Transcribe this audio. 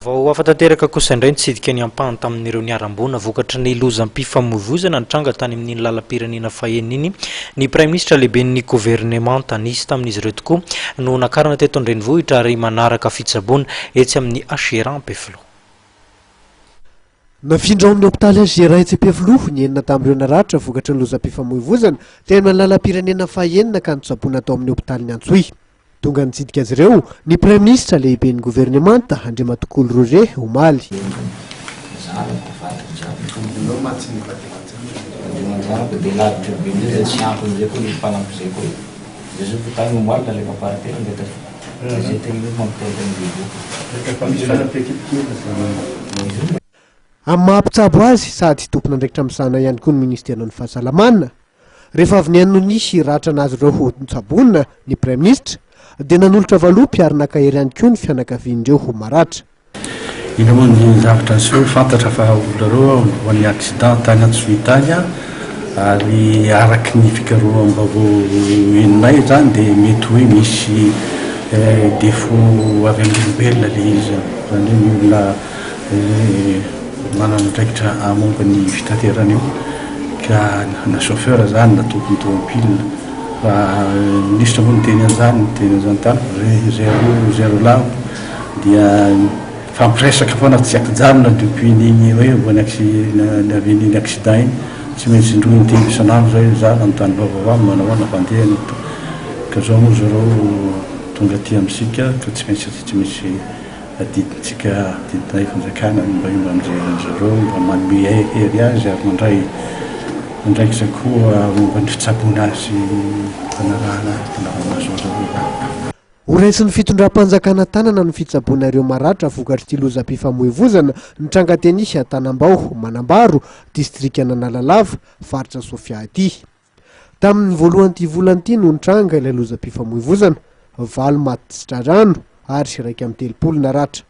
Vao hafa tanteraka kosa indray nitsidika ny ampahany tamin'ireo niharam-boina vokatry ny lozam-pifamoivoizana nitranga tany amin'iny lalam-pirenena fahenina iny ny Praiminisitra lehiben'ny governemanta. Nisy tamin'izy ireo tokoa no nakarina teto an-drenivohitra ary manaraka fitsaboana etsy amin'ny HJRA Ampefiloha. Nafindra ao amin'ny hopitaly HJRA etsy Ampefiloha ny enina tamin'ireo naratra vokatry ny lozam-pifamoivoizana teny amin'ny lalam-pirenena fahenina ka notsaboina tao amin'ny hopitalin'i Antsohihy. Tonga nitsidika azy ireo ny Praiminisitra lehiben'ny governemanta, Andriamatoa Kolo Roger, omaly. Amin'ny maha mpitsabo azy sady tompon'andraikitra misahana ihany koa ny ministeran'ny fahasalamana, Rehefa avy nihaino ny ratra nahazo ireo ho notsaboina ny Praiminisitra dia nanolotra valopy ary nankahery ihany koa ny fianakavian'ireo ho maratra. Inona moa ny zavatra niseho? Fantatra fa olona ireo voan'ny accident tany Antsohihy tany ary araky ny fikaroham-baovao henonay izany dia mety hoe misy défaut avy amin'ny olombelona ilay izy, izany hoe ny olona Manana andraikitra momba ny fitaterana io ka na chauffeur zany na tompony tomobile fa minisitra moa niteny an'izany niteny an'izany tamiko zay zay roa zay roa lahy dia mifampiresaka foana tsy ankijanona depuis n'iny hoe vao ny acci- niavian'iny accident iny tsy maintsy indroa intelo isan'andro zay za nanontany vaovao aminy manao ahoana fandehany ka zao moa zareo tonga aty amintsika ka tsy maintsy tsy maintsy Adidintsika, adidinay fanjakana ny mba mba mijery an-dry zareo, mba manome hery azy ary mandray andraikitra koa momba ny fitsaboana azy, fanarahana fanaraha-maso an-dry zareo izany. Horaisin'ny fitondram-panjakana tanana ny fitsaboana ireo maratra vokatr'ity lozam-pifamoivozana nitranga teny Tanambao, Manambaro, distrikan'Analalava, faritra Sofia ity. Tamin'ny voalohan'ity volana ity no nitranga ilay lozam-pifamoivozana, valo maty tsy tra-drano ary 31 naratra.